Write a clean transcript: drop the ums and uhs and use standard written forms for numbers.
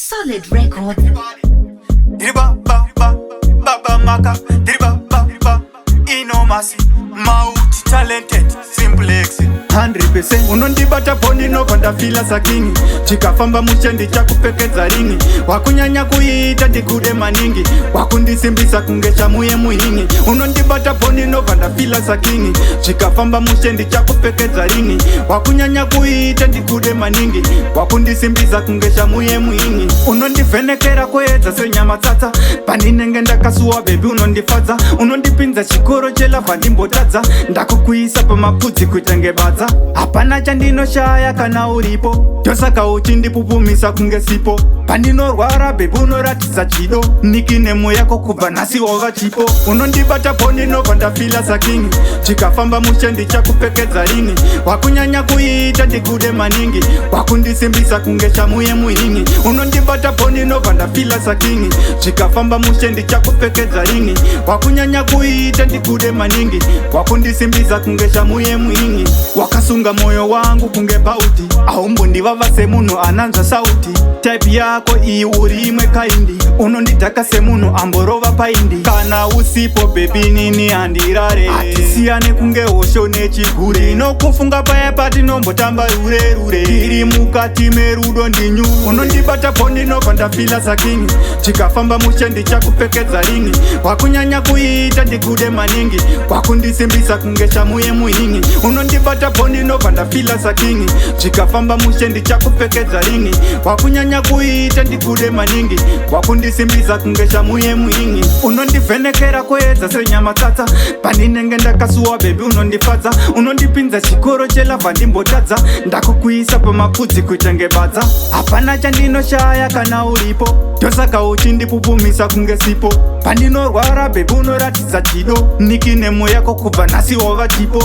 Solid Records. Diri ba ba ba ba ba maka. Diri ba ba ba inomasi. Multi talented simplex. 100% unondibata po ndinobva ndafila saking. Chikafamba mushe ndichakupfekedza ring. Wakunyanya kuita ndikude maningi, wakundisimbisa kunge chamuye muhingi. Unondibata po ndinobva ndafila saking. Chikafamba mushe ndichakupfekedza ring. Wakunyanya kuita ndikude maningi, wakundisimbisa kunge chamuye muhingi. Unondivhenekera kuedza senyama tsatsa. Pandinenge ndakasuwa, baby, unondifadza. Unondipinza chikoro chelove, ndimbotadza. Ndakukuisa pamapfudzi kuita ngebadza. Hapana chandinoshaya kana uripo, ndosaka uchindipupumisa kunge sipo. Pandinorwara, baby, unoratidza chido. Nickname yako kubva nhasi wava chipo. Unondibata po ndinobva ndafila saking. Chikafamba mushe ndichakupfekedza ring. Wakunyanya kuita ndikude maningi, wakundisimbisa kunge chamuye muhingi. Unondibata po ndinobva ndafila saking. Chikafamba mushe ndichakupfekedza ring. Wakunyanya kuita ndikude maningi, wakundisimbisa kunge chamuye muhingi. Wakasunga moyo wangu kunge bauti. Aumbondivava semunhu ananzva sauti. Type yako iyi uri imwe kind. Unondidhaka semunhu amborova paindi. Kana usipo, baby, nini handirare. Hatisiyane kunge hosho nechigure. Inokufunga paya patinombotamba rure rure. Tiri mukati merudo ndinyu. Unondibata po ndinobva ndafila saking. Chikafamba mushe ndichakupfekedza ring. Wakunyanya kuita ndikude maningi, wakundisimbisa kunge chamuye muhingi. Unondibata po ndinobva ndafila saking. Chikafamba mushe ndichakupfekedza ring. Wakunyanya kuita ndikude maningi, wakundisimbisa kunge chamuye muhingi. Unondivhenekera kuedza senyama tsatsa. Pandinenge ndakasuwa, baby, unondifadza. Unondipinza chikoro chelove, ndimbotadza. Ndakukuisa pamapfudzi kuita ngebadza. Hapana chandinoshaya kana uripo, ndosaka uchindipupumisa kunge sipo. Pandinorwara, baby, unoratidza chido. Nickname yako kubva nhasi wava chipo.